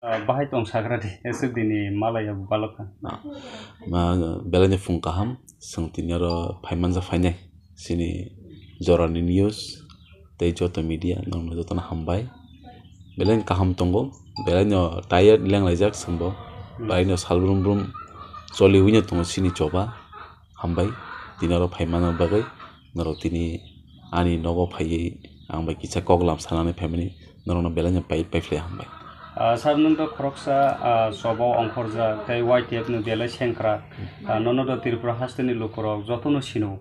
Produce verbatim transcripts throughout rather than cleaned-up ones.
Ah, bahai tong sakra di, eswk dini malaya balok kha. Ah, ma, belai ni phung kaham, chwng tini oro phai manja phainai, chini jorani news, tei joto media, nokno jotono hambai. Belai ni kaham tongo, belai no tired lenglaijak chwngbo, belai no sal brum brum choliwi no tongo chini choba. Hambai, tini oro phaimani bagwi norok tini ani nogo phaiwi ang bai kisa koklam sanani phaimani norokno belai no pai, paiphlai hambai. Ah, sir, nwng to khoroksa, ah, choba ongkhorjak tei Y T F ni belai sengkrak. Ah, nono do Tripura hasteni lukurok jotono sino.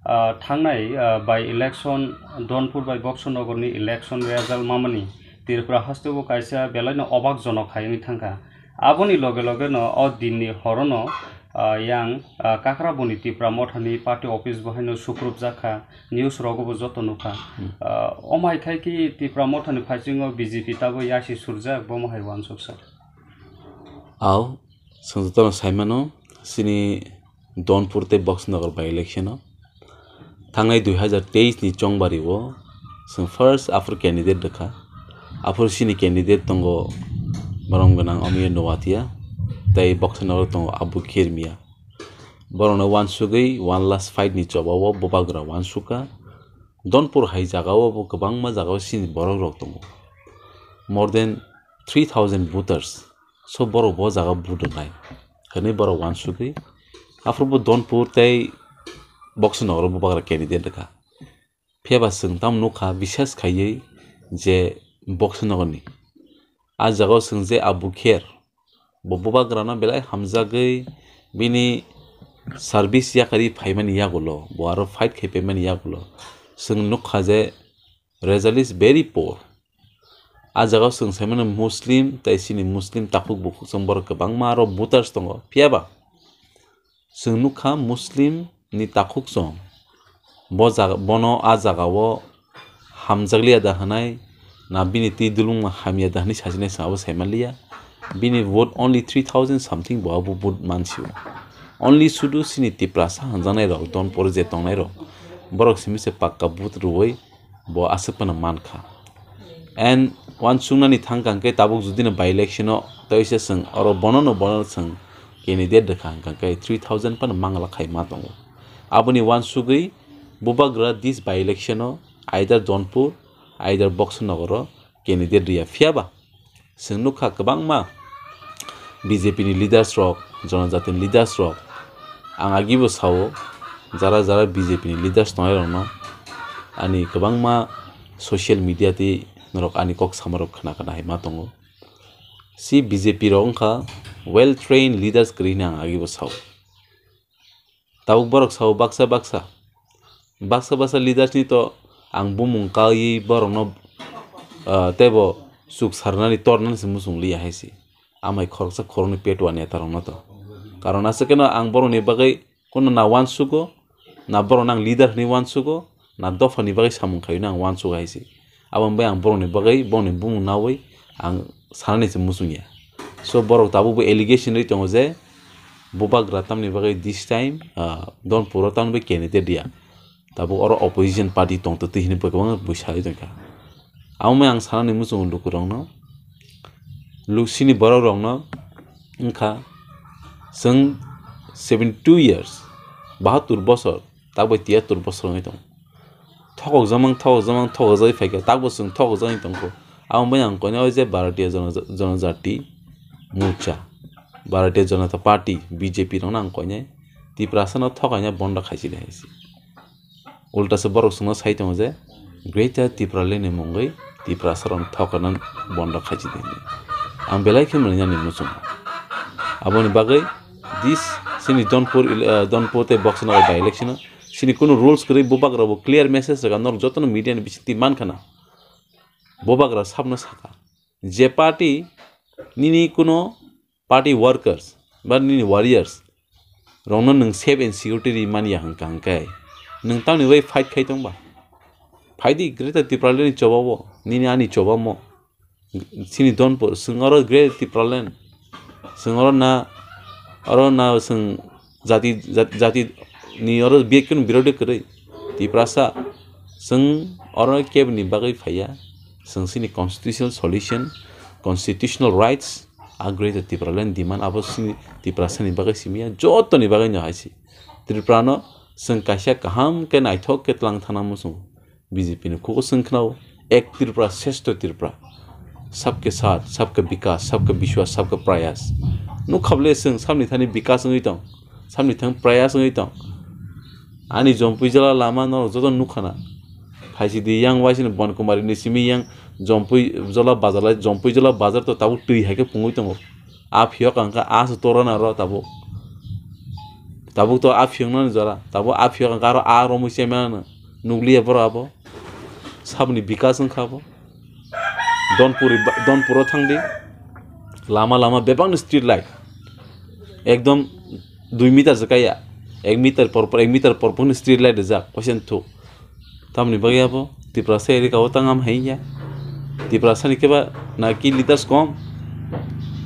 Ah, thangnai, ah, by election Donpur bai Boksonogor ni election result mamani Tripura hasteo kaisa belai no obak jonok hai wngwi thangkha. Aboni loge loge no o dinni horono, ah, yang, ah, Kakraboni Tipra Mothani party office bo haino sukrupjak kha, news rogo bo joto nukha. Hmm. Ah, omo hai khai ki Tipra Mothani phaisingo B J P tabuk yasi surjak, bomo hai uansuk sir. Ao, chwng jotono saimano, chini Donpur tei Boksonogor by election o. Thangnai dui hazar teis ni chongbari o chwng first aphuru candidate rwkha. Aphuru chini candidate tongo borom gwnang Amiyo Noatia tei Boksonogor tongo Abu Khermia. Borokno uansugwi one last fight ni choba o bubagra uansukha. Donpur hai jaga o bo kwbangma jaga o chini borok rok tongo. More than three thousand voters. So borok bo jaga vote rwnai. Hwnwi borok uansugwi. Aphuru bo Donpur tei Boksonogor o bubagra candidate rwkha. Phiya ba chwng tamo nukha bisas khaiwi je Boksonogor ni. A jaga o chwng je Abu Kher, bo bubagrano belai hamjagwi bini service yakarwi phaimani yagulo, bo aro fight khai paimani yagulo. Chwng nukha je result is very poor. A jaga o chwng saimano Muslim tei chini Muslim takhuk bukhuk chwng borok kwbangma aro voters tongo. Phiya ba chwng nukha Muslim ni takhuk chwng bo jaga, bono a jaga o hamjakliya da hwnai, na bini twi dulungma hamya da hwnwi sachinai chwng abo saimanliya. Bini vote only three thousand something bo abo vote mansio. Only sudu chini Tiprasa hwnjaknai rok, Donpur je tongnai rok, borok simi se pakka vote rwui bo aswk phano mankha. And uansuknani thangkha hwnkhe tabuk judino by election o tei se chwng oro bonono bono chwng candidate rwkha hwnkha hwnkhe three thousand phano mangla khai ma tongo. Aboni uansugwi bubagra this by election o either Donpur, either Boksonogor o candidate riya. Phiya ba chwng nukha kwbangma B J P ni leaders rok, jonojati ni leaders rok, ang agibo sao, jara jara B J P ni leaders tongnai rokno ani kwbangma social media tei norok ani kok sama rok khna khna hai ma tongo. Si B J P rok wngkha well trained leaders kwrwi hwnwi ang agibo sao. Tabuk borok sao baksa baksa. Baksa baksa leaders ni to ang bumung kaiwi borokno, ah, teibo chuk sarnani tornani se muchung liya hai se. Amai khoroksa khoroknwi petwa neta rokno to. Karon aswk kheno ang borokni bagwi kono na uansugo, na borokno ang leader hwnwi uansugo, na dophani bagwi samung khaino ang uansugo hai se. Aboni bai ang borokni bagwi, borokni bumung naui ang sanani se muchung ya. So borok tabuk bo allegation rwi tongo je bubagra tamni bagwi this time, ah, Donpuro tamni bagwi candidate ya. Tabuk oro opposition party tongtwtwi hinwi bo kwbangma bui salai tongkha. Amo bai ang sanani muchungo lukurokno, lu-, sini borokrokno wngkha chwng seventy two years, bahattur bosor, tak bai tiyattur bosor wngwi tongo. Thokokjakmang, thokokjakmang, thokokjagwi phaikha, takbo chwng thokokjagwi tongkho. Amo bai ang koinai o je Bharatiya Jana-, Janajati Morcha, Bharatiya Janata Party, B J P rokno ang koinai Tiprasano thokaina bondo khaisidi hai se. Ulta se borok chwngno sai tongo je Greater Tipraland ni mungwi Tiprasa rok thokna bondo khaisidi hinwi. Ang belai khe mwnainani muchungo. Aboni bagwi this chini Donpur ele-, ah, Donpur tei Boksonogor by election o chini kunu rules kwrwi bubagra bo clear message rwkha, norok jotono media ni bisingtwi mankha na. Bubagra sabno sakha je party nini kunu party workers ba nini warriors rokno nwng safe and security ri manya hwnkha hwnkhe nwng tamni bai fight khai tongba? Phaidi Greater Tipraland ni choba o, nini ani choba mo, chini Donpur, chwng oro Greater Tipraland, chwng oro na, oro na chwng jati, jat-, jati ni oro biyek kunu birodi kwrwi Tiprasa, chwng oro kebni bagwi phaiya, chwng chini constitutional solution constitutional rights, a Greater Tipraland demand abo sini Tiprasani bagwi simi ya, jotoni bagwi no hai si. Tripura no chwng kaisa kaham khe naithok khe tlang thana muchungo. B J P ni khugo chwng khnao, ek Tripura, shrestho Tripura. Sabke saath, sabka bikas, sabka bishwas, sabka prayas. Nukha bole chwng samni thani bikas wngwi tong, samni thang prayas wngwi tong. Ani Jompui jala lama norok joto nukha na. Phaisidi yang waisini Bon Kumari ni simi yang Jompui jola bazar lai, Jompui jola bazar to tabuk twi hai khe pungwi tongo. A phiyok ang kha a se tora na ro tabuk. Tabuk to a phiyok nani jora, tabuk a phiyok ang kha aro a romwi chemana no. Nukliya boro abo. Saboni bikas wngkha abo. Donpuri ba-, Donpuro thangdi. Lama lama bebakni street light. Ekdom dui meter se kaya. Ek meter por por, ek meter por por ni street light rijak. Koisen thuk. Tamoni bagwi abo Tiprasa area o tang am hai ya. Tiprasani keba na ki leaders kom.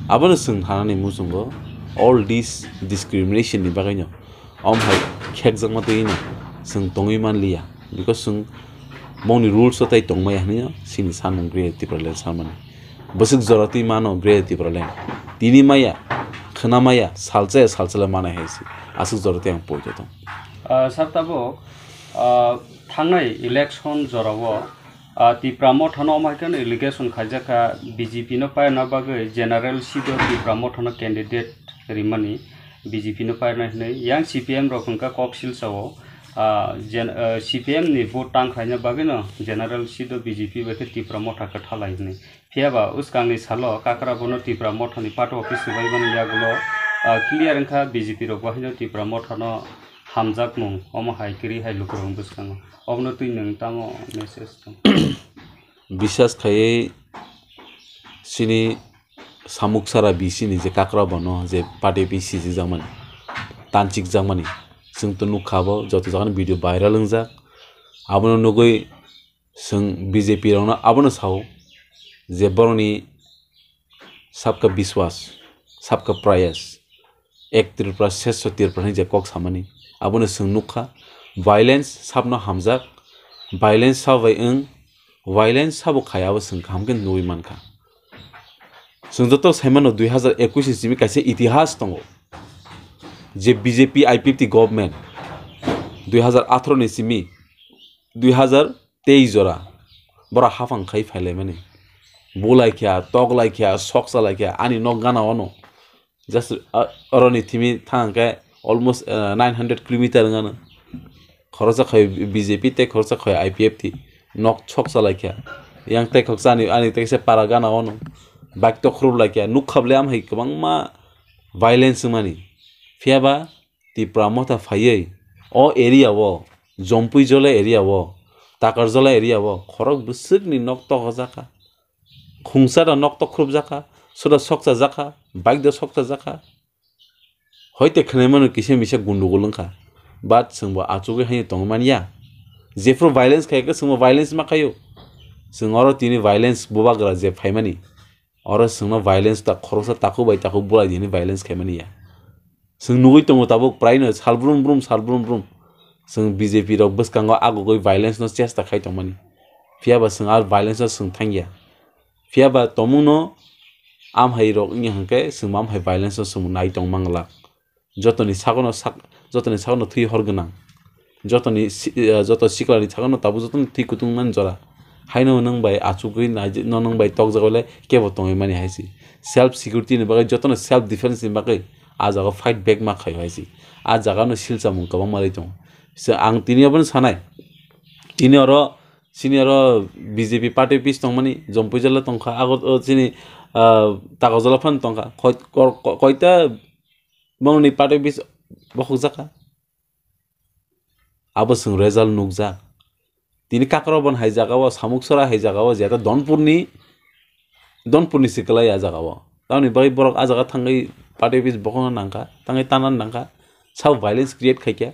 Abono chwng hanani muchungo. All this discrimination ni bagwi no. Om hai khekjakma twi no. Chwng tongwi manliya. Because chwng bongni rules o tai tongmaya hinwi no. Sini sanmung Greater Tipraland sanmani. Bwswk jora twi mano Greater Tipraland. Tini maya, khwna maya, salsa ya salsa le manai hai se. Aswk jora twi ang poito tong. Ah, sir, tabuk, ah, thangnai election jorao, ah, Tipra Motha no omo hai kheno allegation khaijak kha, B J P no pairna bagwi General Seat o Tipra Motha no candidate rimani, B J P no pairna hinwi. Yang C P M rok hwnkha kok silsa o, ah, gen-, ah, C P M ni vote tang khlaina bagwi no General Seat o B J P bai khe Tipra Motha kwthalai hinwi. Phiya ba, bwskangni salo Kakrabono Tipra Mothani party office swbaimani yagulo, ah, clear wngkha, B J P rok bo haino Tipra Mothano hamjakmung, omo hai kwrwi hai lukurokni bwskango. Obono twi nwng tamo message tong? Biswas khaiwi chini Samuksara B C ni je Kakrabono je party office sijakmani, tanchikjakmani, chwng to nukha bo, joto jagani video viral wngjak. Abono nugwi chwng B J P rokno abono sao je borokni sabka biswas, sabka prayas, ek Tripura, shrestho Tripura hinwi je kok samani, abono chwng nukha. Violence sabno hamjak, violence sabai wng, violence sabo khai abo chwng kaham khe nugwi mankha. Chwng joto saimano dui hazar ekush ni simi kaisa itihas tongo je B J P I P F T government dui hazar atharo ni simi dui hazar tei jora borok haphang khai phailaimani. Bulaikha, toklaikha, sokchalaikha, ani nok gana ono. Just, ah, oroni thimi thang khe almost, ah, nine hundred kilometer wngano. Khoroksa khai B J P tei khoroksa khai I P F T. Nok sokchalaikha. Yang tei khoroksa ani, ani tei se para gana ono. Bike tokhrup laikha. Nukha bole am hai kwbangma violence wngmani. Phiya ba Tipra Motha phaiwi o area o, Jompui Jola area o, Takarjola area o khorok bwswkni nok tokhojak kha. Khungsa da nok tokhrupjak kha, soda sokchajak kha, bike da sokchajak kha. Hoite khwnaimano kisa misa gundugul wngkha. But chwngbo achugwi haino tongwi manya. Jephru violence khaikhe chwngbo violence ma khaio. Chwng oro tini violence bubagra je phaimani. Oro chwngno violence ta khoroksa takhuk bai takhuk bulai di hwnwi violence khaimani ya. Chwng nugwi tongo tabuk praino sal brum brum, sal brum brum. Chwng B J P rok bwskango agugwi violence no chesta khai tongmani. Phiya ba chwng a violence no chwng thangya. Phiya ba tongmungno am hai rok wngya hwnkhe chwng am hai violence no chwng nai tong manglak. Jotoni sagono sak-, jotoni sagono thwi hor gwnang. Jotoni si-, eh, joto siklani sagono tabuk jotoni thwi kutung nani jora. Haino nwng bai achugwi nai-, no nwng bai tokjagwi le kebo tongwi mani hai se. Self security ni bagwi jotono self defense ni bagwi ah jaga fight back ma khaio hai se. Ah jaga no silchamung kwbangma rwi tongo. Se ang tini abono sanai. Tini oro, chini oro B J P party office tongmani, Jompui jala tongkha, ago, o chini, ah, Takarjala phano tongkha. Koi-, kor-, ko-, koita bongni party office bokhokjakha. Abo chwng result nukjak. Tini Kakrabon hai jagao, Samuksara hai jagao, jeta Donpurni, Donpurni se kwlai a jagao. Tamoni bagwi borok a jaga thangwi party office bokhokna nangkha, thangwi tana nangkha, sabo violence create khaikha.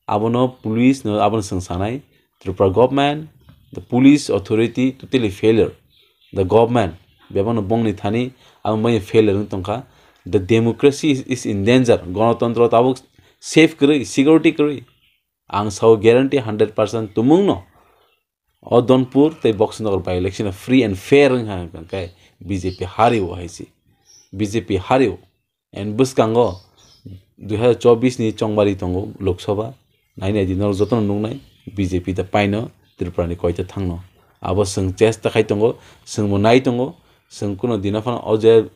Abono police no abono chwng sanai, Tripura government, the police authority totally failure. The government, bebakno bongni thani, abo bai failure wng tongkha. The democracy is, is in danger. Gonotontro tabuk safe kwrwi, security kwrwi. Ang sao guarantee hundred percent tumungno. O Donpur tei Boxing Nagar by election free and fair wngkha hwnkhe B J P hario hai se. B J P hario. And bwskango dui hazar chobbish ni chongbari tongo Lok Sabha. Nai nai di norok jotono nuknai B J P da paino Tripura ni koita thangno. Abo chwng chesta khai tongo, chwngbo nai tongo, chwng kuno dina phano o je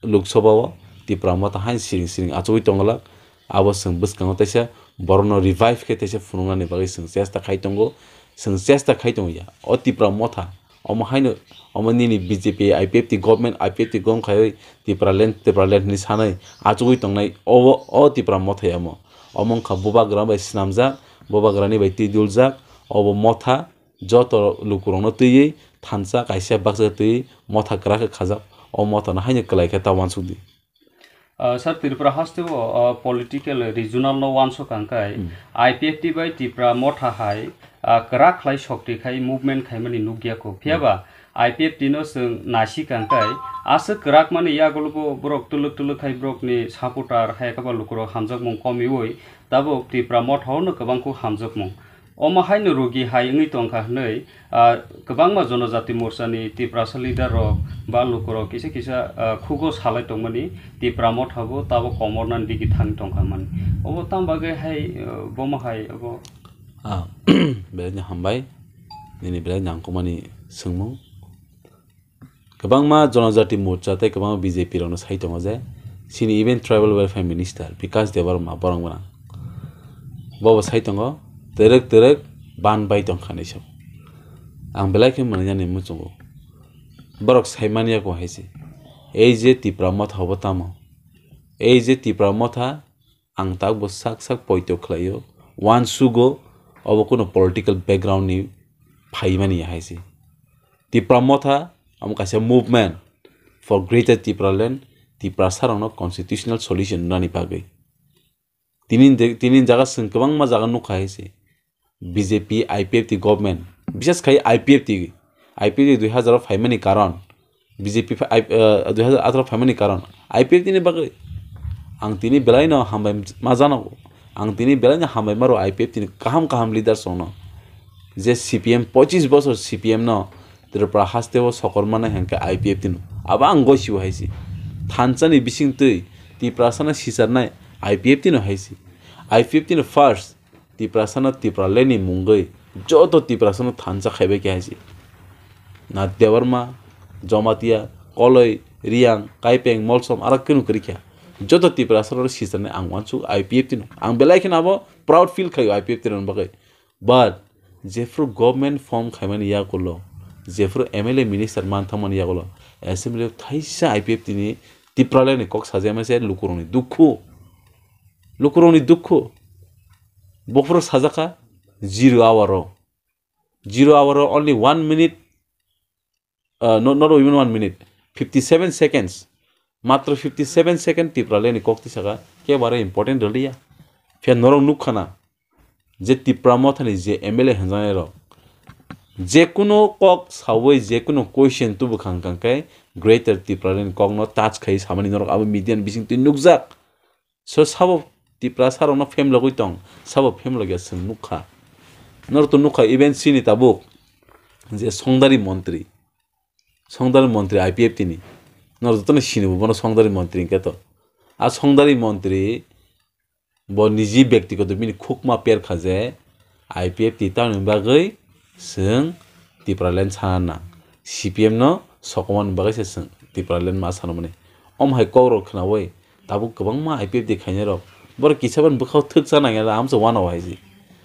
Lok Sabha o Tipra Motha hain siring siring achugwi tongo lak. Abo chwng bwskango teisa borokno revive khe teisa phunuknani bagwi chwng chesta khai tongo, chwng chesta khai tongo ya. O Tipra Motha omo haino omo nini B J P, I P F T government, I P F T gom khaiwi Tipraland, Tipraland hinwi sanwi achugwi tongnai obo o Tipra Motha ya omo. Omo wngkha bubagra bai swnamjak, bubagrani bai twi duljak, obo motha joto lukurokno twiwi thansa kaisa baksa twiwi motha kwrak khe khajak. O mothano haino kwlai khe ta uansukdi. Ah, sir, Tripura haste o, ah, political regional no uansuk ang khai, Hmm. I P F T bai Tipra Motha hai, ah, kwrak khlai sokti khai movement khaimani nukya kho. Phiya Hmm. ba I P F T no chwng nasik ang khai, aswk kwrak mani yagulo bo borok tuluk tuluk khai borok ni supporter hai khe ba lukurok hamjakmung komiwi tabuk Tipra Motha no kwbang kho hamjakmung. Omo haino rugi hai wngwi tongkha hwnwi, ah, kwbangma Jonojati Morcha ni Tiprasa leader rok ba lukurok kisa kisa, ah, khugo salai tongmani Tipra Motha bo tabuk komornani digi thang tongkha hwnmani. Obo tamo bagwi hai, ah, bomo hai obo? Ah, belai no hambai nini belai nangkukmani swngmung. Kwbangma Jonojati Morcha tei kwbangma B J P rokno sai tongo je chini even Tribal Welfare Minister Bikash Debbarma borok gwnang. Bobo sai tongo, twrwk twrwk ban bai tongkha hinwi sao. Ang belai khe mwnwi yani muchungo. Borok sai manya ko hai se. Ei je Tipra Motha obo tamo? Ei je Tipra Motha ang takbo sak sak poito khlaio, uansugo, obo kuno political background ni phaimani hai se. Tipra Motha omo kaisa movement for Greater Tipraland, Tiprasa rokno constitutional solution rwnani bagwi. Tini de-, tini jaga chwng kwbangma jaga nukha hai se. B J P, I P F T government, bises khai I P F T, I P F T dui hazar o phaimani karon, B J P pha-, I-, eh, dui hazar atharo phaimani karon I P F T ni bagwi. Ang tini belai no hambai ma jano, ang tini belai no hambai maro I P F T ni kaham kaham leaders rokno, je C P M pochis bosor C P M no Tripura haste o sokor mano hinkhe I P F T no. Abo ang gosio hai se. Thansa ni bising twi Tiprasa no sicharnai I P F T no hai se. I P F T no first Tiprasano Tipraland ni mungwi joto Tiprasano thansa khaibai khe hai se. Na Debbarma, Jamatia, Koloi, Riyang, Kaipeng, Molsom, aro kunu kwrwi kha. Joto Tiprasano sicharnai ang uansuk I P F T no. Ang belai kheno abo proud feel khaio I P F T rokni bagwi. But jephru government form khaimani yagulo, jephru M L A minister man thangmani yagulo, assembly o thaisa I P F T ni Tipraland ni kok sajama se lukurokni dukhu. Lukurokni dukhu. Bophuru sajaka zero hour o. Zero hour o only one minute, uh, no, not even one minute, fifty seven seconds. Matro fifty seven second Tipraland ni kok tisaka kebare important rwliya. Phiya norok nukkhana je Tipra Mothani je M L A hwnjaknai rok je kuno kok sawi je kuno question tubu khang khang khe Greater Tipraland ni kokno touch khai samani norok abo media ni bising twi nukjak. So sabo Tiprasa rokno phemlogwi tong, sabo phemlogya chwng nukha. Norok to nukha even chini tabuk je Songdari montri, Songdari montri I P F T ni. Norok jotono sini bo bono Songdari montri hwnkhe to. A Songdari montri bo niji bektigoto bini khukma perkha je I P F T tamoni bagwi chwng Tipraland sana nang. C P M no sokomani bagwi se chwng Tipraland ma sanamani. Om hai kokrok khwnawi tabuk kwbangma I P F T khainai rok. Borok kisa ban bwkhao thwk cha nangya da amsa wanao hai se.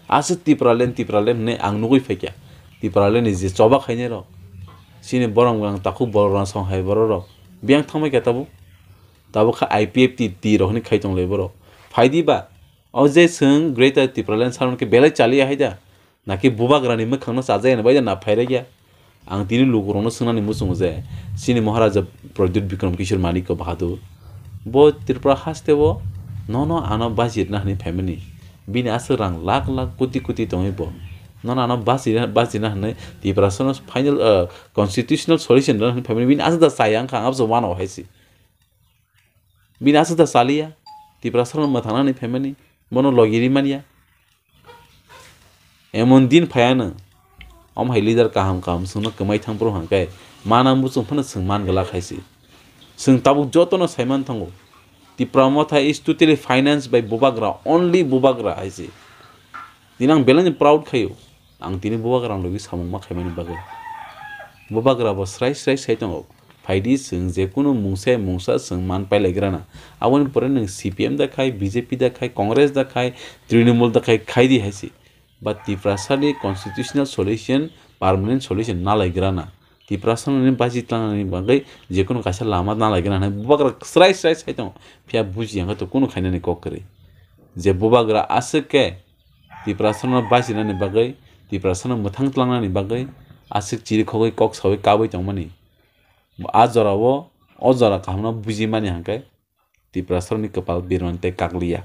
Aswk Tipraland, Tipraland hinwi ang nugwi phaikha. Tipraland ni je choba khainai rok. Chini borok ang takhuk borok rang song hai borok rok. Biyang thangbai kha tabuk. Tabuk kha I P F T T rok hinwi khai tonglai borok. Phaidi ba. O je chwng Greater Tipraland sanamani khe belai chaliya hai da. Naki bubagrani mwkhangno chajai ani bai da na phairai ya. Ang tini lukurokno swngnani muchungo je, chini Maharaja Pradyut Bikram Kishore Manikya Bahadur, bo Tripura haste o nono ano bajirna hinwi phaimani. Bini aswk rang lakh lakh koti koti tongwi bo. Nono ano bajirna, bajirna hinwi Tiprasano final, uh, constitutional solution rwna hinwi phaimani. Bini aswk da chaya wngkha, ang abso wanao hai se. Bini aswk da chaliya, Tiprasano mwthangna hinwi phaimani, bono logi rimaniya. Emon din phaiya no, omo hai leader kaham kaham chwngno kwmai thang phuru hwnkhe, Mana muchung phano chwng man glak hai se. Chwng tabuk jotono saiman thango. Tipra Motha is totally financed by Bubagra, only Bubagra hai se. Tini ang belai no proud khaio. Ang tini Bubagra ni logi samung ma khaimani bagwi. Bubagra bo srai srai sai tongo. Phaidi chwng je kunu mungsa mungsa chwng man pailaigrana. Aboni pore nwng C P M da khai, B J P da khai, Congress da khai, Trinamool da khai, khaidi hai se. But Tiprasani constitutional solution, permanent solution nalaigrana. Tiprasani baji tlangnani bagwi je kunu kaisa lama nalaigrana hinwi Bubagra srai srai sai tongo. Phiya buji yang to kunu khainani kok kwrwi. Je Bubagra aswk khe Tiprasano bachinani bagwi, Tiprasano mwthang tlangnani bagwi aswk chirikhogwi kok saui kabui tongmani. A jorao, o jora kahamno bujimani hwnkhe Tiprasarokni kwpal birmani tei kakliya.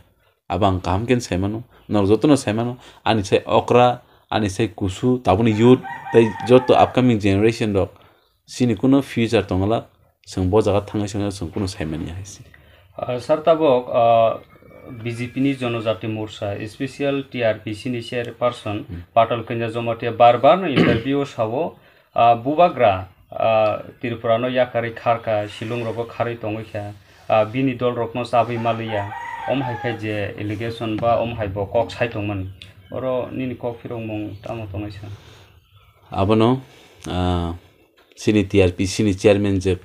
Abo ang kaham khe saimano, norok jotono saimano, ani sai okra, ani sai kusu, tabukni youth tei joto upcoming generation rok chini kunu future tongla, chwng bo jaga thangwi chwng, chwng kunu saimanya hai se. Ah, sir, tabuk, ah, B J P ni Jonojati Morcha, special T R P C ni chairperson, Hmm. Patal Kanya Jamatia bar bar no interview o sao, ah, Bubagra, ah, Tripura no yakarwi kharkha, Shillong rogo kharwi tongwi kha, ah, bini dol rokno chabwi maliya, om hai khe je allegation ba om hai bo kok sai tongmani, oro nini kok phirokmung tamo tongwi sa? Abono, ah, chini T R P C ni chairman je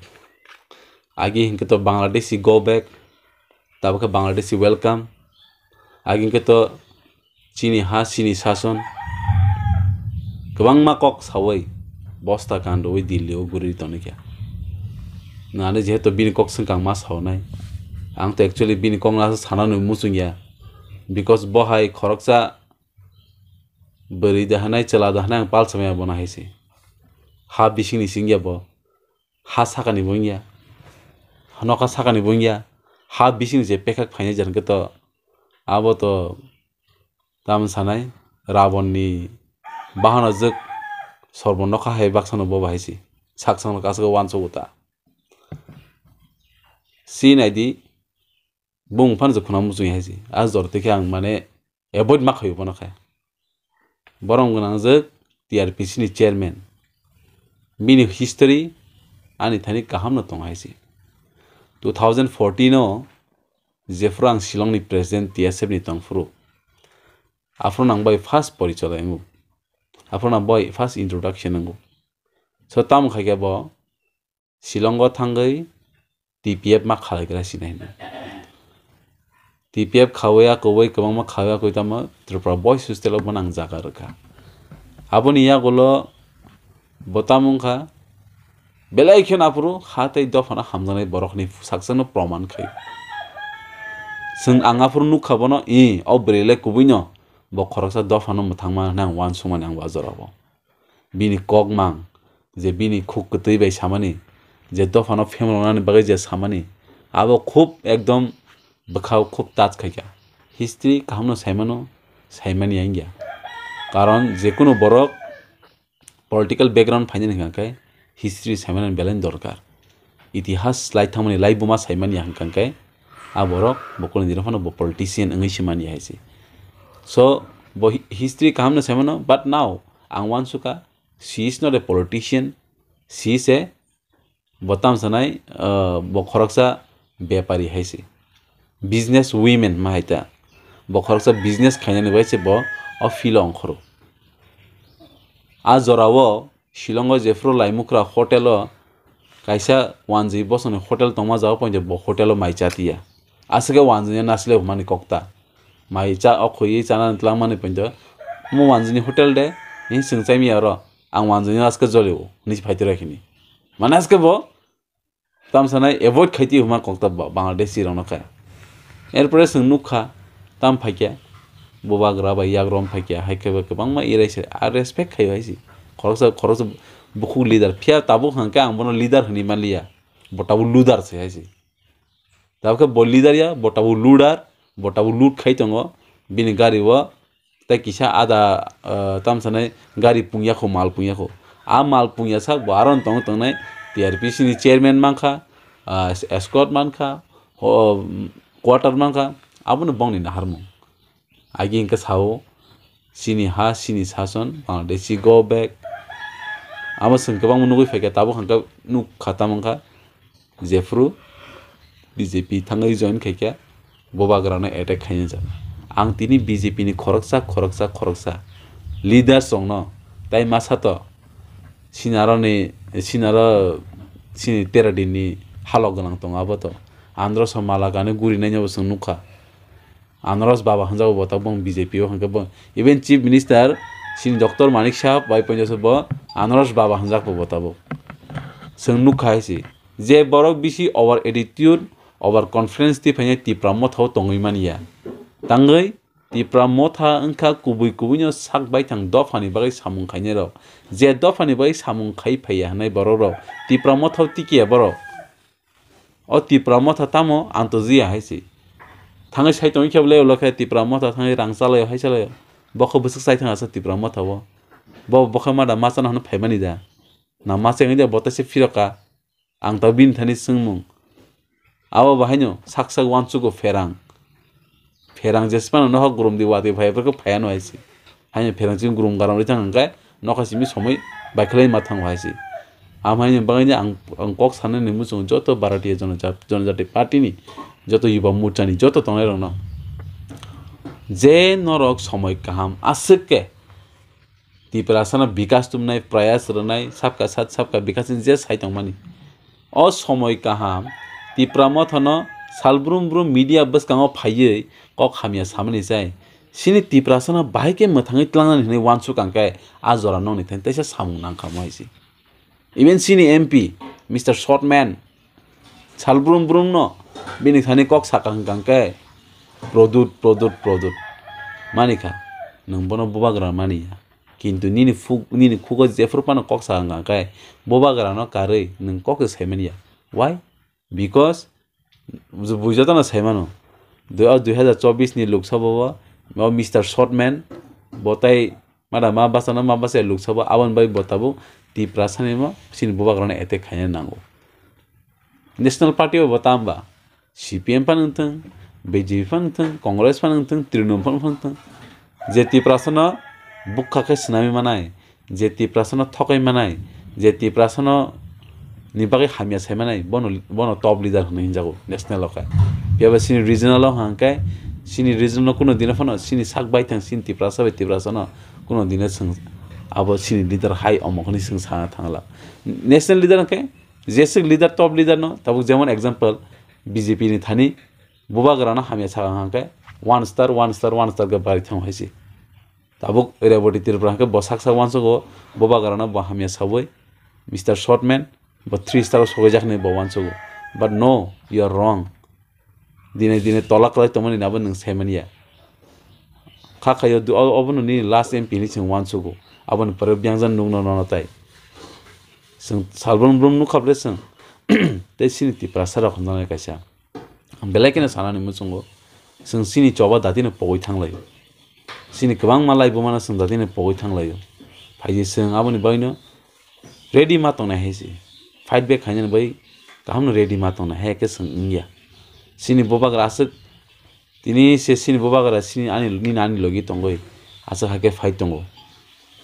agi hinkhe to Bangladeshi go back, tabuk khe Bangladeshi welcome, agi hinkhe to chini ha chini sason kwbangma kok saui bosta kanrwi Delhi o guri tongkha. Nani jehetu bini kok swngkang ma saunai, ang to actually bini kok no sana nwi muchungya, because bo hai khoroksa bwrwi da hinwi chwla da hinwi ang palsa maya bono hai se. Ha bisingni singya bo. Ha sakani bo wngya. Nokha sakani bo wngya. Ha bisingni je pekhak phainai jar hwnkhe to abo to tamo sanai Rabonni bahano jwk sorbo nokha hai baksano bo bahai se. Sak sakno kasago uansugo ta. Si naidi bung phano jwk khuna muchung hai se. A jor twi khe ang mane avoid ma khaio bono khe. Borom gwnangjwk T R P C ni chairman. Bini history ani thani kaham no tong hai se. Two thousand fourteen o jephuru ang Shillong ni president T S F ni tong phuru, aphuru nang bai first porichoi wngo. Aphuru nang bai first introduction wngo. So tamo khai khe bo Shillong o thangwi T P F ma khalaigra sinai hinwi. T P F khawi akwi kwbangma khawi akwi tamo Tripura Boys Hostel o bono ang jaga rwkha. Aboni yagulo bo tamo wngkha belai kheno aphuru ha tei dophano hamjaknai borokni sakchangno proman khai. Chwng ang aphuru nukha bono, i, o bwrwi le kubuino bo khoroksa dophano mwthangma hinwi ang uansukmani ang bo ah jorao. Bini kokmang, je bini khuk kwtwi bai samani, je dophano phemroknani bagwi je samani, abo khub ekdom bwkhao khub touch khaikha. History kahamno saimano, saimani ya wngya. Karon jekunu borok political background phainani hwnkha khe history saimanani belai dorkar. Itihas lai thangmani lai buma saimani ya hwnkha khe a borok bukulni dino phano bo politician wngwi se mani ya hai se. So bo hi-, history kahamno saimano, but now ang uansukha, she is not a politician, she is a, bo tamo sanai, uh, bo khoroksa bepari hai se, business women ma hai ta. Bo khoroksa business khainani bai se bo o field o ongkhoro. A jorao Shillong o jephuru Laimukra hotel o kaisa wanjwi bosongni hotel tongma jaga pointe bo hotel o mai chatiya. Aswk khe wanjwini nasilai hwnmani kokta. Mai cha o khwiwi chanani twlangmani pointe omo wanjwini hotel de, hinwi swngchaimiya oro, ang wanjwini aske jolio, hinwi se phaitwrwi khini. Mane aske bo tamo sanai avoid khaitwi hwnma kokta ba-, Bangladeshi rokno khe. Erpore chwng nukha, tamo phaikha, bubagra bai yakrom phaikha, hai khe bo kwbangma irai se, a respect khaio hai se. Khoroksa, khoroksa bukhuk leader, phiya tabuk hwnkhe ang bono leader hwnwi manliya, bo tabuk loser se hai se. Tabuk khe bo leader ya, bo tabuk looter, bo tabuk loot khai tongo, bini gari o tei kisa ada, ah, tamo sanai gari pungya kho, mal pungya kho. A mal pungya sak bo aro tong tongnai T R P C ni chairman mankha, ah, escort mankha, ho-, quarter mankha, abono bongni naharmung. Agi hwnkhe sao, chini ha, chini sason, Bangladeshi go back. Amo chwng kwbangma nugwi phaikha, tabuk hwnkhe nukha tamo wngkha jephru B J P thangwi join khaikha, bubagrano attack khaina jak. Ang tini B J P ni khoroksa, khoroksa, khoroksa leaders rokno tai masa to sinaroni, sinaro sini tera dinni halok gwnang tongo abo to. Androso mala gani guri nainabo chwng nukha. Anaros Baba hwnjago bo tabuk B J P o hwnkhe bo even Chief Minister sini Doctor Manik Saha bai ponjaso bo Anaros Baba hwnjak bo tabuk. Chwng nukha hai se je borok bisi over attitude, over confidence twi phainai Tipra Motha o tongwi manya. Tangwi Tipra Motha wngkha kubui kubui no sak baithang dopha ni bagwi samung khainai rok. Je dopha ni bagwi samung khai phaiya hwnwi borok rok Tipra Motha o tikiya borok. O Tipra Motha tamo ang to jiya hai se. Thangwi sai tongwi khe bole ulo khe Tipra Motha thangwi rang chalaio hai chalaio. Bokho bwswk chai thang asa Tipra Motha o. Bo bokhe ma da ma chana hwnwi phaimani da. Na ma chengwi de bo taise phiroka. Ang to bini thani swngmung. Abo bahaino sak sak uansugo pherang. Pherang jesmano nohok grum di watwi phai, aphuru khe phaiya no hai se. Haino pherang chini grum garam ri thang hwnkhe nokha simi somoi baikhlai ma thango hai se. Am haino bagwi ang, ang kok sanani muchungo joto Bharatiya Janata, Janajati Party ni, joto Yuba Morcha ni joto tongnai rokno. Je norok somoi kaham aswk khe Tiprasano bikas tumnai, prayas rwnai, sabka sat sabka bikas ni je sai tongmani. O somoi kaham Tipra Mothano sal brum brum media bwskango phaiwi kok hamya samani chai. Sini Tiprasano bahai khe mwthangwi tlangnani hwnwi uansuk ang khe a jora nokni thani teisa samung nang kha mo hai se. Even sini M P, Mister Shortman, sal brum brum no bini thani kok saka hwnkha hwnkhe, "Produt, produt, produt." Mani kha, nwng bono bubagra mani ya. Kintu nini phuk, nini khugo jephru phano kok saka hwnkha hwnkhe, bubagra no karwi nwng kok se sai mani ya. Why? Because bujo tano sai mano. Dui, o dui hazar chobbish ni Lok Sabha o, o Mister Shortman, bo tai Mada ma bachana ma bachai Lok Sabha, aboni bai bo tabuk Tiprasani mo sini bubagrano attack khaina nango. National Party o bo tamba C P M phano wngthung, B J P phano wngthung, Congress phano wngthung, Trinamool phano wngthung. Je Tiprasano bukha khe swnamwi manai, je Tiprasano thokai manai, je Tiprasano ni bagwi hamya sai manai, bono, bono top leader hwnwi hinjago national o khe. Phiya ba sini regional o hwnkhe, sini regional o kuno dino phano sini sak baithang sini Tiprasa bai Tiprasa no kuno dino chwng abo sini leader hai omo hwnwi chwng sana thangla. National leader hwnkhe jeswk leader, top leader no tabuk jemon example B J P ni thani bubagra no hamya saka hwnkhe one star, one star, one star khe bari thango hai se. Tabuk Reboti Tripura hwnkhe bo sak sak uansukgo, bubagrano bo hamya saui, Mister Shortman, bo three star o sogwi jak hinwi bo uansukgo. But no, you are wrong. Dine dine tola kwlai tongmani abo nwng sai manya. Kha khaio du-, o-, obono nini last M P hinwi chwng uansukgo. Aboni pore biyangjan nukno nono tai. Chwng salbrum brum nukha ble chwng. Tei sini Tiprasa rok hwnjanai kaisa. Ang belai kheno sanani muchungo, chwng chini choba datino pogwi thanglaio. Chini kwbangma laibumano chwng datino pogwi thanglaio. Phaidi chwng aboni bagwino ready ma tongnai hai se. Fight back khainani bai kahamno ready ma tongnai hai khe chwng wngya. Chini bubagra aswk, tini se chini bubagra chini ani, nini ani logi tongwi aswk hai khe fight tongo.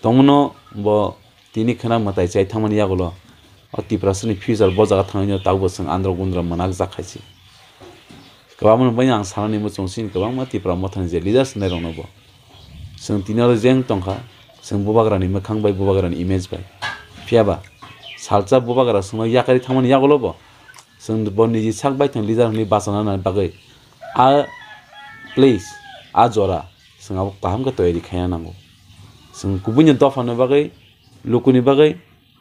Tongmano bo tini khwna mwtai chai thangmani yagulo o Tiprasani future bo jaga thangwi no tabukbo chwng andro gundro mwnakjak khaisi. Kwbangma bai ang sanani muchung sini kwbangma Tipra Mothani je leaders hinai rokno bo chwng tini oro jeng tongkha, chwng bubagrani mwkhang bai bubagrani image bai. Phiyaba salsa bubagra chwngno yakarwi thangmani yagulo bo chwng bo niji sak baithang leader hinwi bachana nani bagwi a place, a jora chwng abo kaham khe toyari khaina nango. Chwng kubuini dophani bagwi, lukuni bagwi,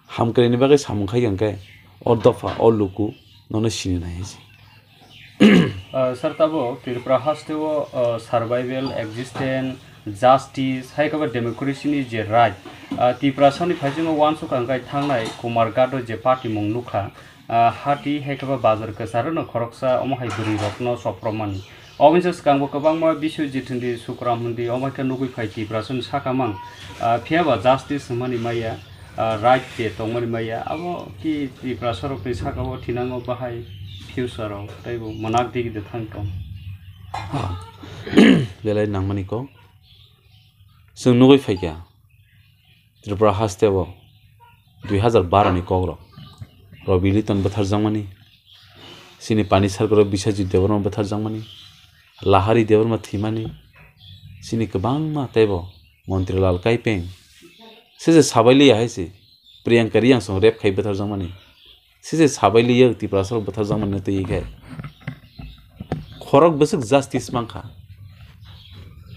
hamkraini bagwi samung khai hwnkhe o dopha, o luku nono sini nai se. Ah, sir, tabo Tripura haste o, ah, survival, existence, justice, hai khe ba democracy ni je right, ah, Tiprasani phaisingo uansukha hwnkhe thangnai Kumar Gado je party mung nukha, ah, hati hai khe ba bazar kwcharo no khoroksa omo hai bwrwi rokno sopromani. Oboni swkang bo kwbangma Biswajit hindi, Sukram hindi, omo khe nugwi phai Tiprasani saka mang. Ah, phiya ba justice hwnmani maya, ah, right je tongmani maya, abo ki Tiprasa rokni saka o thinango bahai future o tei bo mwnakdi gidi thang tong. Ah, belai nangmani kok. Chwng nugwi phaikha Tripura haste o dui hazar baro ni kokrok, Rabi Liton bwtharjakmani, chini Pani Sarkar o Biswajit Debbarma bwtharjakmani, Lahari Debbarma thwimani, chini kwbangma teibo Montri Lal Kaipeng, se je sabai liya hai se, Priyanka Riyangsong rape khai bwtharjakmani, se je sabai liya Tiprasa rok bwtharjakmani twi khe khorok bwswk justice mankha.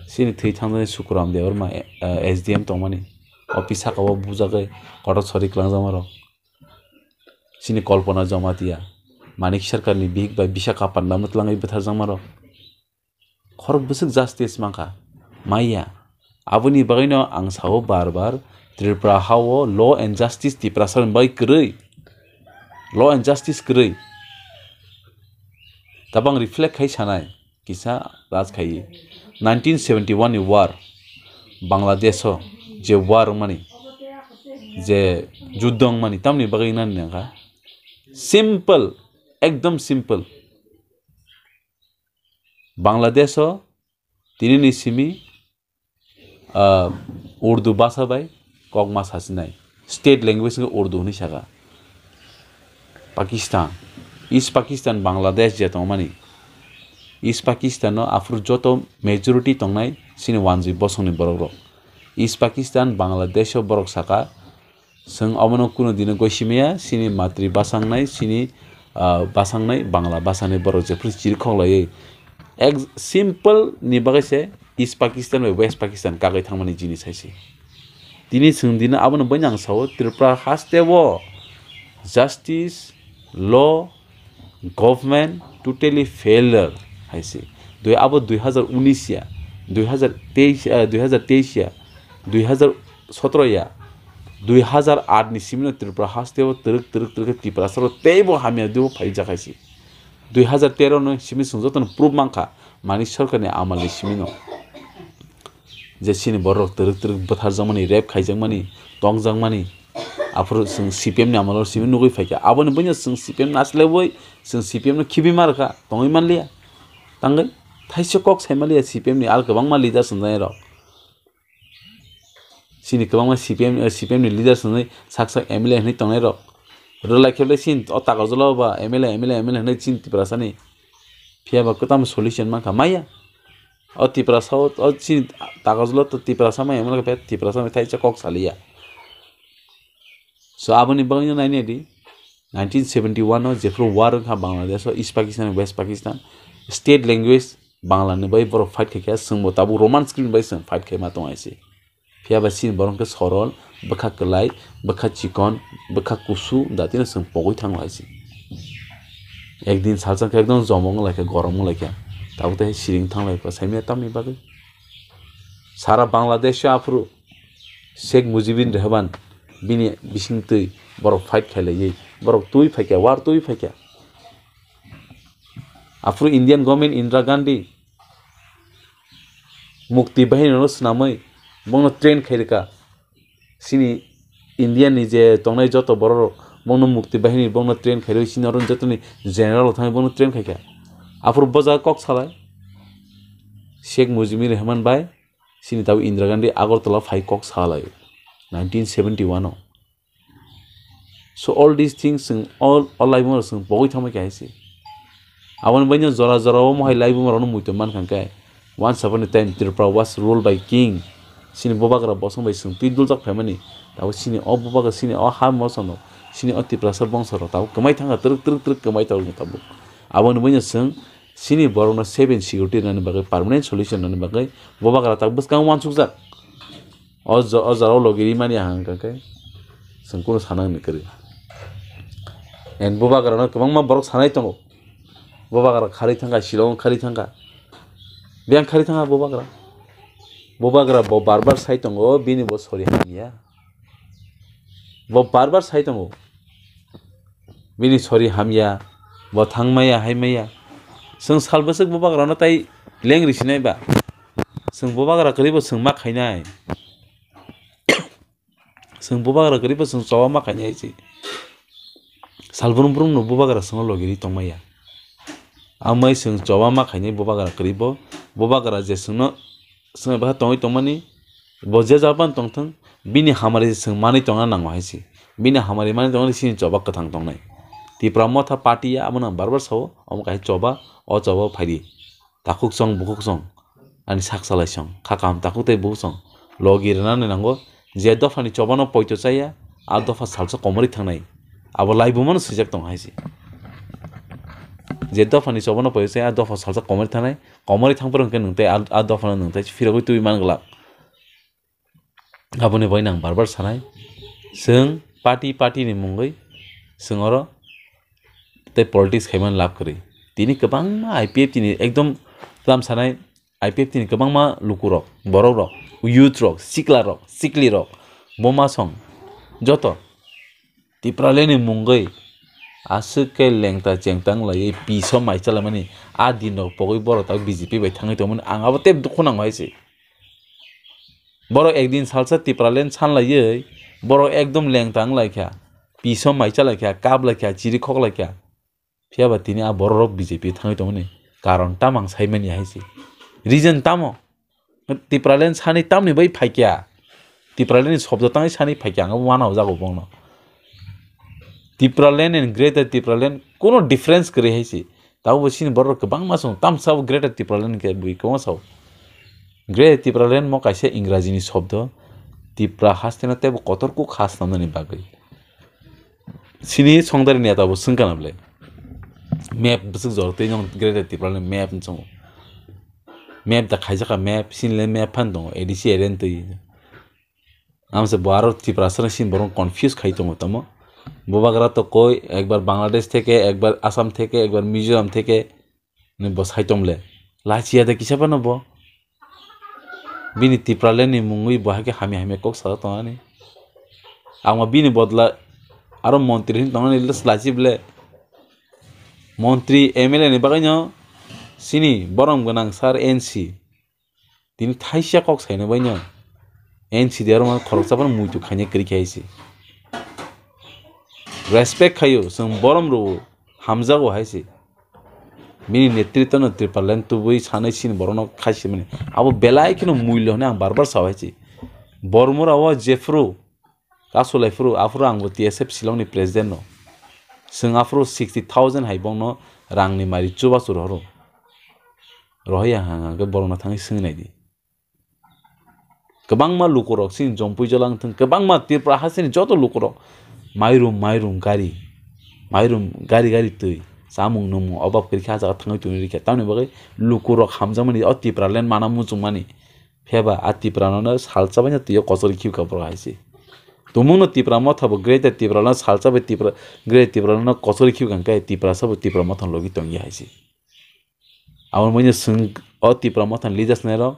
Chini thwi thangjaknai Sukuram Debbarma, eh, S D M tongmani, office saka o bujagwi kotor sori kwlangjakma rok. Chini Kalpana Jamatia, Manik Sarkarni bihik bai Bisakha Panda mwtlangwi bwtharjakma rok. Khorok bwswk justice mankha, maya. Aboni bagwino ang sao bar bar, Tripura ha o law and justice Tiprasa ni bagwi kwrwi. Law and justice kwrwi. Tabang reflect khai sanai, kisa raj khai. Nineteen seventy one ni war, Bangladesh o je war wngmani, je juddho wngmani, tamni bagwi nani nangkha. Simple, ekdom simple. Bangladesh o tini ni simi, ah, Urdu basa bai kokma sasinai. State language wngkha Urdu hinwi saka. Pakistan, East Pakistan, Bangladesh je tongmani. East Pakistan o aphuru joto majority tongnai chini wanjwi bosongni borok rok. East Pakistan, Bangladesh o borok saka, Chwng omono kunu dino goi simaya, chini matri bwsang nai, chini, ah, bwsang nai Bangla bwsani borok jephru chirikhok laiwi. Ek simple ni bagwi se East Pakistan bai West Pakistan kagwi thangmani jinis hai se. Tini chwng dino abono bai nang sao Tripura haste o justice, law, government totally failure hai se. Dui abo dui hazar unis ya, dui hazar teis, eh, dui hazar teis ya, dui hazar sotro ya, dui hazar aat ni simi no Tripura haste o twrwk twrwk twrwk khe Tiprasa rok teibo hamya dui o phaijak hai se. Dui hazar tero no simi chwng joto no proof mankha, Manik Sarkar ni amal ni simi no. Je chini borok twrwk twrwk bwtharjakmani, rape khaijakmani, tongjakmani, aphuru chwng C P M ni amolo simi nugwi phaikha. Aboni buino chwng C P M nasilaiwi, chwng C P M no khibi ma rwkha, tongwi manliya. Tangwi thaisa kok sai manliya C P M ni, al kwbangma leaders wngjani rok. Chini kwbangma C P M, eh, C P M ni leaders wngnai sak sak M L A hwnwi tongnai rok. Rwlai khe le chini o Takarjala ba M L A, M L A, M L A hwnwi chini Tiprasa ni. Phiya ba kwtam solution mankha maya. O Tiprasa o, o chini Takarjala to Tiprasa mai, emon khe Tiprasa mai thaisa kok saliya. So aboni bagwi no naina di, nineteen seventy one o jephru war wngkha Bangladesh o, East Pakistan, West Pakistan, state language Bangla ni bai borok fight khaikha, chwngbo tabuk Roman script bai chwng fight khaima tong aise. Phiya ba chini borok khe sorol, bwkha kwlai, bwkha chikon, bwkha kusu, datino chwng pogwi thango hai se. Ekdin salsa khe ekdom jomok wng lai kha, gorom wng lai kha. Tabuk tei siring thang lai kha, saimanya tamni bagwi. Sara Bangladesh o aphuru Sheikh Mujibur Rahman bini bising twi borok fight khai lai, borok twi phai kha, war twi phai kha. Aphuru Indian government Indira Gandhi Mukti Bahini no swnamwi bongno train khai rwkha. Chini India ni je tongnai joto borok rok bongno Mukti Bahini bongno train khai rwi chini oro jotoni general rok thangwi bongno train khai kha. Aphuru boja kok salai Sheikh Mujibur Rahman bai chini tabuk Indira Gandhi Agartala phai kok salai nineteen seventy one o. So all these things chwng all, all laibuma rok chwng pogwi thangbai kha hai se. Aboni baino jora jora o mohai laibuma rokno muitu mankha khe, once upon a time Tripura was ruled by king. Chini bubagra bosong bai chwng twi duljak phaimani. Tabuk chini o bubagra chini o ha mosono, chini o Tiprasa bongso rok tabuk kwmai thangkha twrwk twrwk twrwk kwmai tabuk tabuk. Aboni baino chwng chini borokno seven security rwnani bagwi permanent solution rwnani bagwi bubagra tabuk bwskango uansukjak. O jo-, o jorao logi rimani ang hwnkha khe chwng kunu sana hwnwi kwrwi. And bubagrano kwbangma borok sanai tongo. Bubagra kharwi thangkha, Shillong kharwi thangkha. Biyang kharwi thangkha bubagra. Bubagra bo bar bar sai tongo, bini bo sori hamya. Bo bar bar sai tongo. Bini sori hamya, bo thangmaya, haimaya. Chwng sal bwswk bubagrano tai lengri sinai ba. Chwng bubagra kwrwi bo chwng ma khainai. Chwng bubagra kwrwi bo chwng choba ma khainai se. Sal brum brum no bubagra chwngno logi ri tongmaya. Amai chwng choba ma khainai bubagra kwrwi bo. Bubagra je chwngno, chwng bai tongwi tongmani, bo je jaga phano tongthwng, bini hamari se chwng manwi tongna nango hai se. Bini hamari mani tongmani sini choba kwthang tongnai. Tipra Motha party ya, abono ang bar bar sao, omo kaisa choba, o choba phaidi. Takhuk song, bukhuk song, ani sak salai song, kha kaham takhuk tei bukhuk song. Logi rwnani nango, je dophani chobano poito chaya, a dopha salsa komorwi thangnai. Abo laibumano swijak tong hai se. Je dophani chobano poito chaya, a dopha salsa komorwi thangnai, komorwi thangphuru hwnkhe nwng tei a, a dophano nwng tei phirogwi twiwi man glak. Aboni bagwi nang bar bar sanai, chwng party, party ni mungwi chwng oro tei politics khaimani lab kwrwi. Tini kwbangma I P F T ni ekdom tlam sanai, I P F T ni kwbangma lukurok, borokrok, youth rok, siklarok, siklirok, buma song joto Tipraland ni mungwi aswk khe lengta chengta wng laiwi piso mai chalaimani a din rok pogwi borok tabuk B J P bai thangwi tongmani ang abo tei dukhu nango hai se. Borok ekdin salsa Tipraland san laiwi borok ekdom lengta wng lai kha, piso mai cha lai kha, kap lai kha, chiri khok lai kha. Phiya ba tini a borok rok B J P thangwi tongmani karon tamo ang sai manya hai se. Reason tamo? Tipraland sani tamni bai phaikya. Tipraland ni shobdo tangwi sani phaikya, ang abo wana o jago bongno. Tipraland and Greater Tipraland kuno difference kwrwi hai se. Tabuk bo chini borok kwbangma song tamsa bo Greater Tipraland khe bui kwbangma sao. Greater Tipraland mo kaisa Ingraji ni shobdo, Tipra haste no teibo kotor kuk ha swnamnani bagwi. Chini songdari neta bo swngkha na bwle. Map bwswk jor twi nw Greater Tipraland map ni chongo. Map da khaijak kha map, sinile map phan tongo, A D C area ni twi. Amse bo aro Tiprasa ni sin borok confuse khai tongo tamo. Bubagra to koi, ekbar Bangladesh theke, ekbar Assam theke, ekbar Mizoram theke, ni bo sai tong le. Lachiya de kisa phano bo. Bini Tipraland ni mungwi bo hai khe hamya hamya kok sajak tong ani. Ang ma bini bodla aro montri hin tong ani le lachi ble. Montri M L A ni bagwi no sini borom gwnang sir N C. Tini thaisa kok saina bai no N C D R ma khoroksa phano muitu khaina kwrwi khe hai se. Respect khaio, chwng borom rwo, hamjago hai se. Bini netritwno Tipraland tubui sanai sini borokno khai simani. Abo belai kheno muilyo hwnwi ang bar bar sao hai se. Bormura o jephru kasu lai phuru, aphuru ang bo T S F Shillong ni president no. Chwng aphuru sixty thousand hai bongno rang ni mari chubachu rohoro. Rohorya hang hang khe borokno thangwi swngwi nai di. Kwbangma lukurok chini Jompui Jola wng thung, kwbangma Tripura hasteni joto lukurok mairum, mairum gari, mairum gari, gari twi, chamung nwngmung obab kwrwi khe ah jaga thangwi tongwi rikha. Tamoni bagwi lukurok hamjakmani o Tipraland mana muchungmani. Pheba a Tiprano no salsa baino twiyo kochori khibi kha borok hai se. Tumungno Tipra Motha bo Greater Tipraland salsa bai Tipra, Greater Tipraland no kochori khibi kha hwnkhe Tiprasa bo Tipra Motha logi tongya hai se. Aboni bagwi chwng o Tipra Motha ni leaders nairok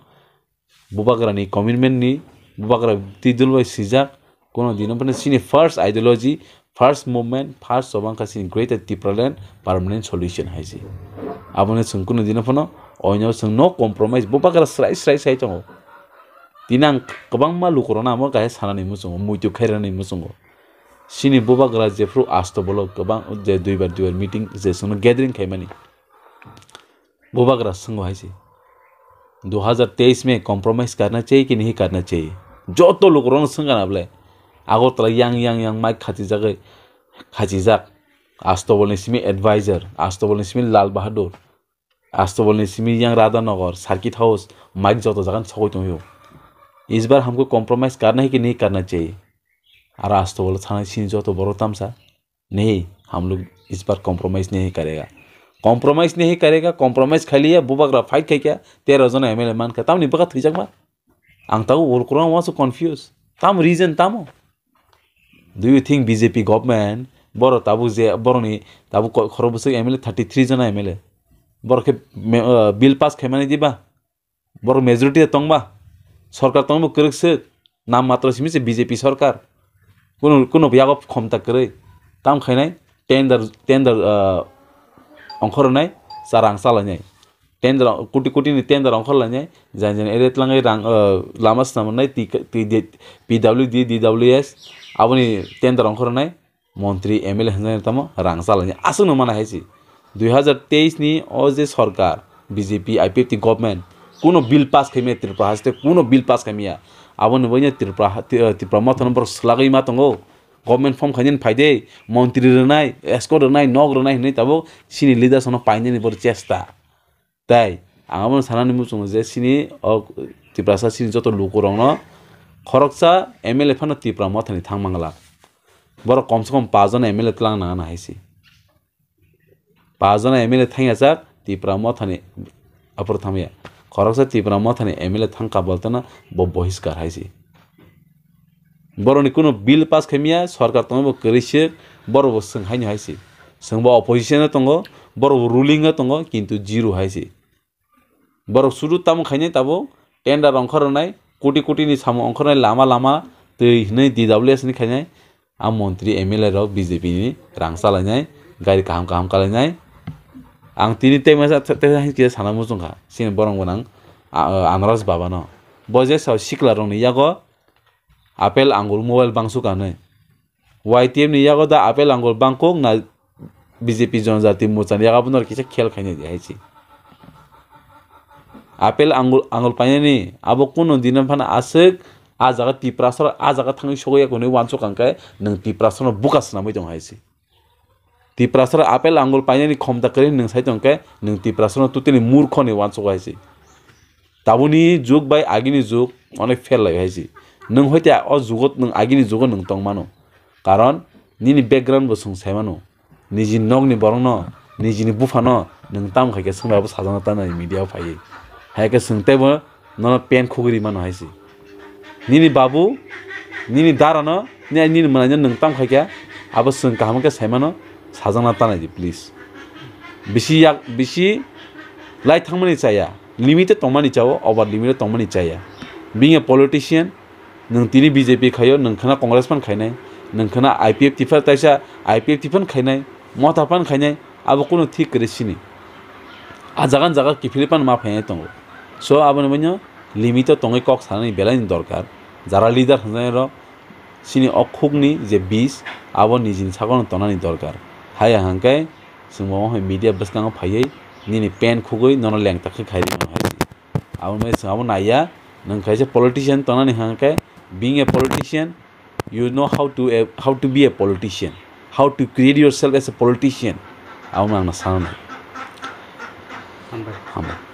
Bubagrani commitment ni, Bubagra twi dul bai swijak, kuno dino phano chini first ideology, first movement, first choba wngkha chini Greater Tipraland permanent solution hai se. Abono chwng kuno dino phano oino chwng no compromise, Bubagra srai srai sai tongo. Tini ang kwbangma lukurokno amo kaisa sanani muchungo, muitu khairani muchungo. Chini Bubagra jephru asto bolok kwbang je duibar duibar meeting je chwngno gathering khaimani. Bubagra swngo hai se, "दो हज़ार तेईस में compromise करना चाहिए कि नहीं करना चाहिए?" Joto lukurokno swngkha na bwle. Agartala yang yang yang mic khachijagwi, khachijak. Astobolni simi advisor, Astobolni simi Lal Bahadur, Astobolni simi yang Radhanagar, Circuit House, mic joto jagani sogwi tongphio. "इस बार हमको compromise करना है कि नहीं करना चाहिए?" Aro Astobol thanai sini joto borok tamsa. Nahi, हम लोग इस बार compromise नहीं करेगा। Compromise नहीं करेगा, compromise khai liya, Bubagra fight khai kha, tero jona M L A man kha, tamni bwkha thwijak ma? Ang tabuk ul kurang wansuk confuse. Tam reason tamo? Do you think B J P government, boro tabuk je, boroni tabuk ko-, khoro bwswk M L A, thirty three jona M L A. Boro khe me-, uh, bill pass khaimani diba? Borok majority tongba, sorkar tongba kwrwk swk, nam matro simi se B J P sorkar, kuno, kuno yago khomta kwrwi, tam khainai tender, tender, ah, ongkhornai, sa rang salainai, tender, koti koti ni tender ongkhorlainai, jani jani ere tlangwi rang, ah, lama swnamnai, P W D, D W S, aboni tender ongkhornai, Montri, M L A hwnjaknai tamo rang chalani aswkno mana hai se. Dui hazar teis ni o je sorkar, B J P, I P F T government, kuno bill pass khaimaya Tripura haste, kuno bill pass khaimaya. Aboni bagwi Tripura ha-, Tri-, Tripura mothano borok swlagwi ma tongo. Government form khainani phaide, montri rwnai, escort rwnai, nok rwnai hinwi tabuk chini leaders no painani boro chesta. Tai ang abono sanani muchungo je chini o Tiprasa chini joto lukurokno khoroksa M L A phano Tipra Mothani thang mangla. Borok komse kom paanch jona M L A twlang nangana hai se. Paanch jona M L A thangya chak Tipra Mothani aphuru thangya. Khoroksa Tipra Mothani M L A thangkha bolteno bo bohiskar hai se. Borokni kunu bill pass khaimya, sorkar tongo bo kwrwi se, borok bo swng haino hai se. Swngbo opposition o tongo, borok bo ruling o tongo, kintu zero hai se. Borok sudu tamo khainai tabuk tender ongkhor rwnai, koti koti ni samung ongkhor rwnai, lama lama twi hinwi D W S ni khainai, a montri M L A rok B J P ni rang chalainai, gari kaham kaham kalainai. Ang tini tei masa te, te, te, kisa sana muchungkha, chini borok gwnang, a, Anaras Baba no. Bo je sao sikla rokni yago apple angul mobile bangsu kanwi. Y T F ni yago da apple angul bangkuk na B J P Jonojati Morcha ni yago abono kisa khel khainai di hai se. Apple angul, angul painani abo kunu dino phano aswk a jaga Tiprasa rok a jaga thangwi sogwi ya hinwi uansuk ang khe nwng Tiprasa no buka swnamwi tong hai se. Tiprasa rok apple angul painani khomta kwrwi nwng sai tong khe nwng Tiprasa no totally murkho ni uansuk hai se. Tabuni jug bai agini jug onek pher lai hai se. Nwng hoite o jugo nwng agini jugo nwng tong mano. Karon nini background bo chwng sai mano. Niji nokni borokno, nijini buphano nwng tamo khai khe swngbai abo sajagna tanai media o phaiwi. Hai khe chwng teibo nono pen khugwi rwi mano hai se. Nini babu, nini darano, ni-, nini mwnaino nwng tamo khai khe abo chwng kaham khe sai mano, sajagna tanai di please. Bisi yak, bisi lai thangmani chaya, limit o tongmani chao, over limit o tongmani chaya. Being a politician, nwng tini B J P khaio, nwng khna Congress phan khainai, nwng khna I P F T phan taisa I P F T phan khainai, Motha phan khainai, abo kunu thik kwrwi sini. A jaga jaga kiphilwi phan ma phainai tongo. So aboni baino limit o tongwi kok sanani belai ni dorkar. Jara leader hwnjaknai rok chini o khukni je bis abo nijini sakono tonani dorkar. Haya hwnkhe chwng bo wngkha media bwskango phaiwi nini pen khugwi nono lengta khe khai rwmano hai se. Aboni bagwi chwng abo naiya, nwng kaisa politician tongnani hwnkhe, being a politician, you know how to a, how to be a politician, how to create yourself as a politician. Abono ang sana nai. Hambai. Hambai.